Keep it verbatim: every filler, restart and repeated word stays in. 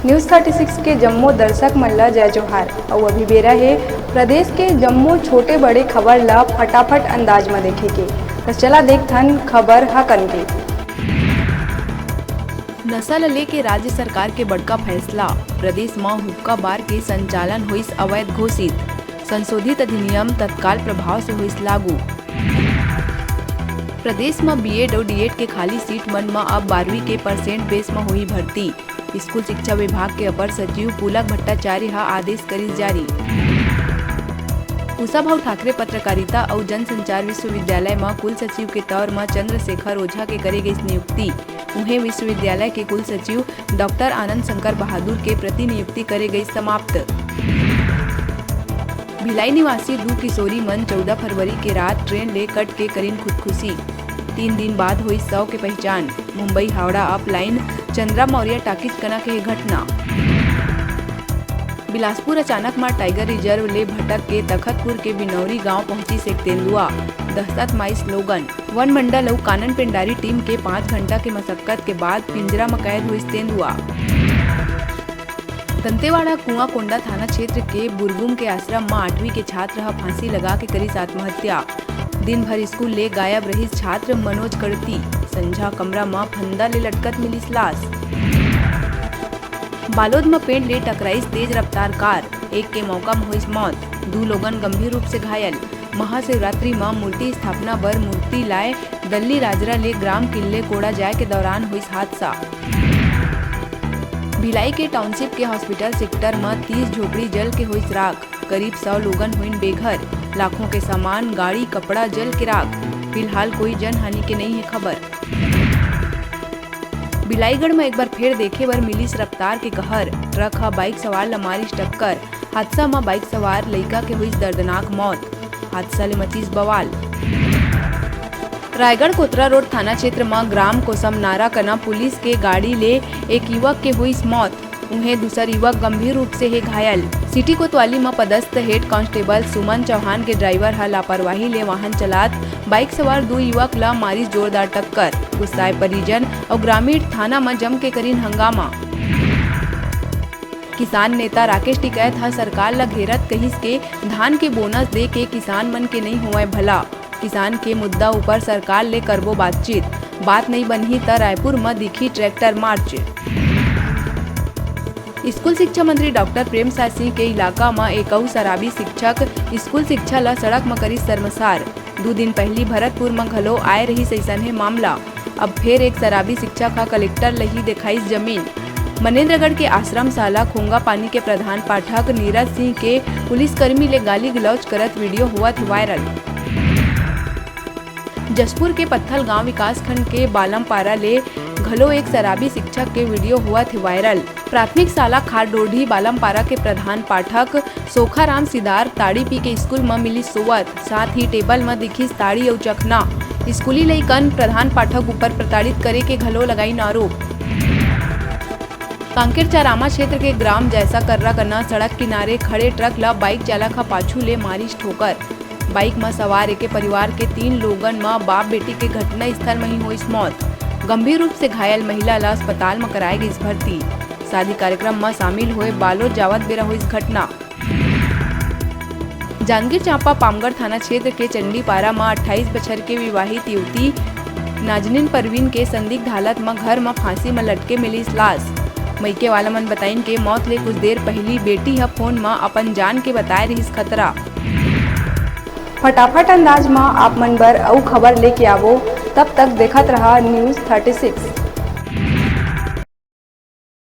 News thirty six के जम्मो दर्शक मन ल जय जोहार। अउ अभी बेरा हे प्रदेश के जम्मो छोटे बड़े खबर ल फटाफट अंदाज म देखे के। त चला देखथन खबर ह कन के। नशा ल लेके राज्य सरकार के बड़का फैसला, प्रदेश म हुक्का बार के संचालन होइस अवैध घोषित, संशोधित अधिनियम तत्काल प्रभाव से होइस लागू। प्रदेश म बीएड अउ डीएड के खाली सीट मन म अब बारहवीं के percent base म होही भर्ती। स्कूल शिक्षा विभाग के अपर सचिव पुलक भट्टाचार्य ह आदेश करिस जारी। कुशाभाऊ ठाकरे पत्रकारिता अउ जनसंचार विश्वविद्यालय म कुल सचिव के तौर म चंद्रशेखर ओझा के करे गइस नियुक्ति। उहें, विश्वविद्यालय के कुल सचिव डॉक्टर आनंद शंकर बहादुर के प्रतिनियुक्ति करे गइस समाप्त। भिलाई निवासी दू किशोरी मन चौदह फरवरी के रात ट्रेन ले कट के करिन खुदकुशी। तीन दिन बाद होइस शव के पहिचान। Mumbai Howrah up line Chandra Maurya talkies कना के घटना। बिलासपुर अचानक म टाइगर रिजर्व ले भटक के तखतपुर के बिनौरी गांव पहुंचिस एक तेंदुआ, दहशत माइस लोगन। वन मंडल अउ कानन पेंडारी टीम के पाँच घंटा के मशक्कत के बाद पिंजरा म कैद होइस तेंदुआ। दंतेवाड़ा कुआंकोंडा थाना क्षेत्र के बुरगुम के आश्रम म आठवीं के छात्र ह फांसी लगा के करिस आत्महत्या। दिन भर स्कूल ले गायब रहिस छात्र मनोज कड़ती, संझा कमरा म फंदा ले लटकत मिलिस लाश। बालोद म पेड़ ले टकराइस तेज रफ्तार कार, एक के मौका म होइस मौत, दू लोगन गंभीर रूप से घायल। महाशिवरात्रि म मूर्ति स्थापना बर मूर्ति लाए दल्ली राजरा ले ग्राम किल्ले कोड़ा जाए के दौरान होइस हादसा। भिलाई के टाउनशिप के हॉस्पिटल सेक्टर म तीस झोपड़ी जल के होइस राख, करीब सौ लोगन होइन बेघर, लाखों के सामान, गाड़ी, कपड़ा जल के राख। फिलहाल कोई जनहानि के नइ हे खबर। बिलाईगढ़ म एक बार फेर देखे बर मिलिस रफ्तार के कहर, ट्रक ह बाइक सवार ल मारिस टक्कर। हादसा म बाइक सवार लइका के होइस दर्दनाक मौत। हादसा ले मचिस बवाल। रायगढ़ कोतरा रोड थाना क्षेत्र म ग्राम कोसमनारा कना पुलिस के गाड़ी ले एक युवक के होइस मौत। उहें, दूसर युवक गंभीर रूप से हे घायल। सिटी कोतवाली म पदस्थ हेड कांस्टेबल सुमन चौहान के ड्राइवर ह लापरवाही ले वाहन चलात बाइक सवार दू युवक ल मारिस जोरदार टक्कर। गुस्साए परिजन अउ ग्रामीण थाना म जम के करिन हंगामा। किसान नेता राकेश टिकैत ह सरकार ल घेरत कहिस के धान के बोनस दे के किसान मन के नइ होवय भला। किसान के मुद्दा ऊपर सरकार ले करबो बातचीत, बात नइ बनही त रायपुर म दिखही ट्रैक्टर मार्च। स्कूल शिक्षा मंत्री डॉक्टर प्रेमसाय सिंह के इलाका म एक अउ शराबी शिक्षक स्कूल शिक्षा ल सड़क म करिस शर्मसार। दू दिन पहिली भरतपुर म घलो आए रहिस अइसनहे मामला। अब फेर एक शराबी शिक्षक ह कलेक्टर ल ही देखाइस जमीन। मनेन्द्रगढ़ के आश्रम शाला खोंगापानी के प्रधान पाठक नीरज सिंह के पुलिसकर्मी ले गाली गलौज करत वीडियो होवत हे वायरल। जशपुर के पत्थल गांव विकासखंड के बालमपारा ले घलो एक शराबी शिक्षक के वीडियो होवत हे वायरल। प्राथमिक शाला खारडोढ़ी बालमपारा के प्रधान पाठक सोखाराम सिदार ताड़ी पी के स्कूल म मिलिस सोवत, साथ ही टेबल म दिखिस ताड़ी अउ चखना। स्कूली लइकन प्रधान पाठक ऊपर प्रताड़ित करे के घलो लगाइन आरोप। कांकेर चारामा क्षेत्र के ग्राम जैसा कर्रा कना सड़क किनारे खड़े ट्रक ल बाइक चालक ह पाछू ले मारिस ठोकर। बाइक म सवार एके परिवार के तीन लोगन म बाप बेटी के घटना स्थल म ही होइस मौत। गंभीर रूप से घायल महिला ल अस्पताल म कराए गइस भर्ती। शादी कार्यक्रम म शामिल होए बालोद जावत बेरा होइस घटना। जांजगीर चांपा पामगढ़ थाना क्षेत्र के चंडीपारा म अट्ठाईस बछर के विवाहित युवती नाजनीन परवीन के संदिग्ध हालत म घर म फांसी म लटके मिलिस लाश। मइके वाला मन बताइन के मौत ले कुछ देर पहिली बेटी ह फोन म अपन जान के बताए रिहिस खतरा। फटाफट अंदाज म आप मन बर अउ खबर लेके आवो, तब तक देखत रहा News thirty six।